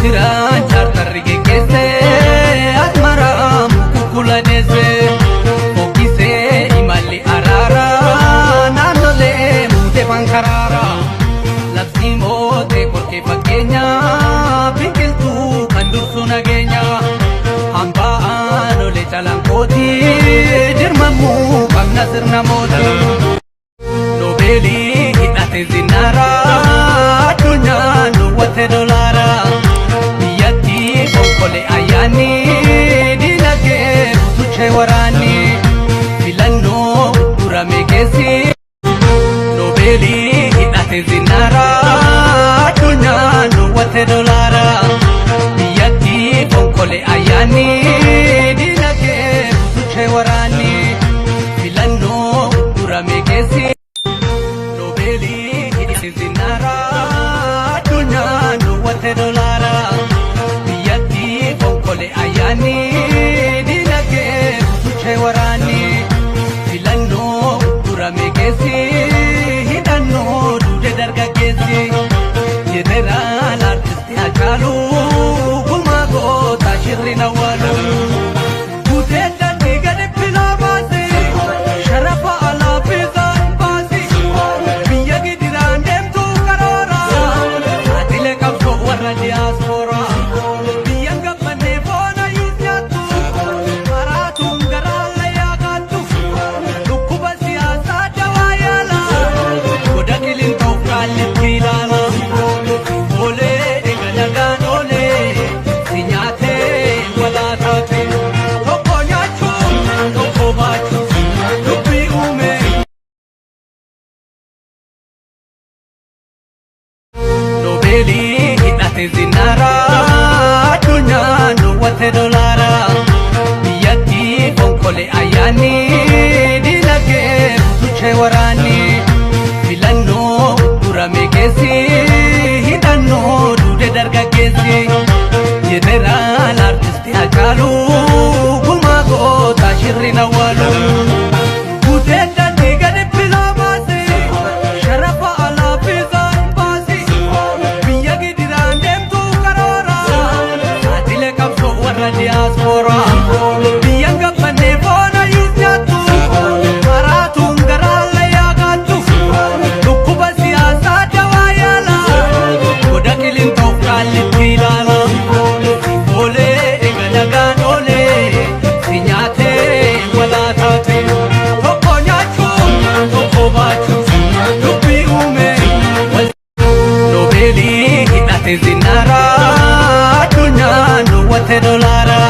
Eertiraan chaartarri geggeesse Asmaraa mukukkula deesse. Fokkisee imalli araaraa naannolee muutee fankaraara. Labsii mootee qorkee fakkeenya biqiltuu kan dursu nageenya. Hambaa aanolee calanqooti dirmamuu qabna sirna mootii. Noobeelii hidhate zinnaara addunyaan duwwate dolaara. Biyyatti konkole ayyaanni dinagdee butuchee waraanni. Filannoo durame keessi. Noobeelii hidhate zinnaara addunyaan duwwate dolaara. Biyyatti konkole ayyaanni dinagdee butuchee waraanni. Filannoo durame keessi. Noobeelii hidhate zinnaara addunyaan duwwate dolaara. Biyyatti konkole ayyaanni dinagdee butuchee waraanni. Filannoo durame keessi hidhannoo duude dargaggeessi. Jeneraal Artisti Haacaaluu gumaa goota shirri awwaalu. Guuteen dandii gadi filaa baase sharafa alaa fiizaan baasi. Biyya gidiraan deemtuu karoora saaxilee qabsoo warra diyaaspooraa. Biyyan gabbannee foon ayyuus nyaattu maraatuun garaa layyaa kaattu. Dhukkuba siyaasaa dawaa yaala goda qilintoof qaallitti ilaala. Olee eega nagaan olee si nyaatee walaa taate. Tokko nyaachuun tokko baachuun dubbii uume. Noobeelii hidhate zinnaara addunyaan duwwate dolaara. Biyyatti konkole ayyaanni dinagdee butuchee waraanni. Filannoo durame keessi hidhannoo duude dargaggeessi. Jeneraal Artisti Haacaaluu gumaa goota shirri awwaalu. Guuteen dandii gadi filaa baase sharafa alaa fiizaan baasi. Biyya gidiraan deemtuu karoora saaxilee qabsoo warra diyaaspooraa. Biyyan gabbannee foon ayyuus nyaattu maraatuun garaa layyaa kaattu. Dhukkuba siyaasaa dawaa yaala goda qilintoof qaallitti ilaala. Olee eega nagaan olee si nyaatee walaa taate. Tokko nyaachuun tokko baachuun dubbii uume. Noobeelii hidhate zinnaara addunyaan duwwate dolaara.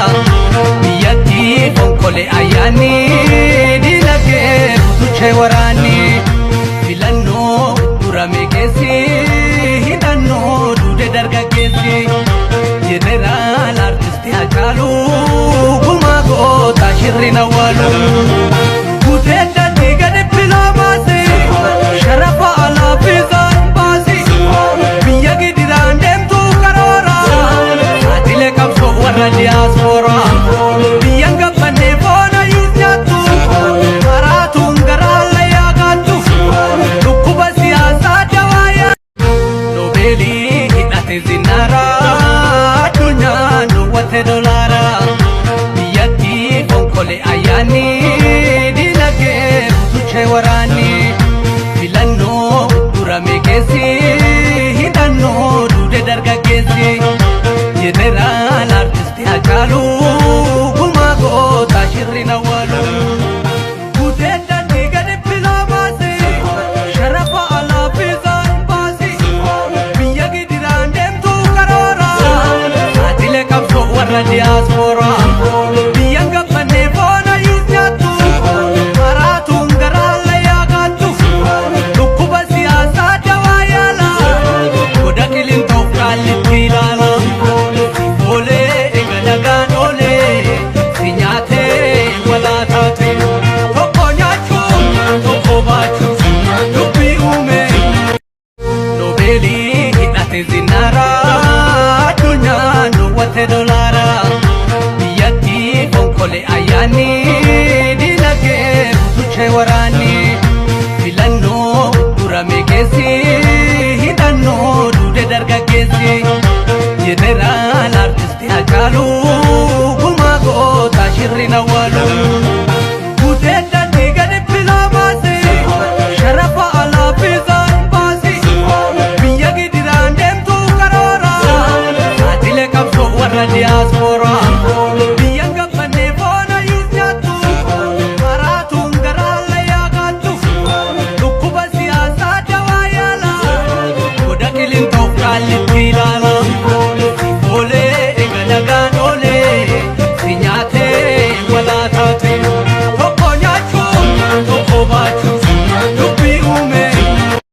Biyyatti konkole ayyaanni dinagdee butuchee waraanni. Filannoo durame keessi hidhannoo duude dargaggeessi. Jeneraal Artisti Haacaaluu gumaa goota shirri awwaalu. Guuteen dandii gadi filaa baase sharafa alaa fiizaan baasi. Biyya gidiraan deemtuu karoora saaxilee qabsoo warra diyaaspooraa. Biyyan gabbannee foon ayyuus nyaattu maraatuun garaa layyaa kaattu. Dhukkuba siyaasaa dawaa yaala. Noobeelii hidhate zinnaara addunyaan duwwate dolaara. Biyyatti konkole ayyaanni dinagdee butuchee waraanni. Filannoo durame keessi hidhannoo duude dargaggeessi. Jeneraal Artisti Haacaaluu gumaa goota shirri awwaalu. Guuteen dandii gadi filaa baase sharafa alaa fiizaan baasi. Biyya gidiraan deemtuu karoora saaxilee qabsoo warra diyaaspooraa. Biyyan gabbannee foon ayyuus nyaattu maraatuun garaa layyaa kaattu. Dhukkuba siyaasaa dawaa yaala goda qilintoof qaallitti ilaala. Olee eega nagaan olee si nyaatee walaa taate. Tokko nyaachuun tokko baachuun dubbii uume. Noobeelii hidhate zinnaara addunyaan duwwate dolaara. Biyyatti konkole ayyaanni dinagdee butuchee waraanni. Filannoo durame keessi hidhannoo duude dargaggeessi. Jeneraal Hacaaluu.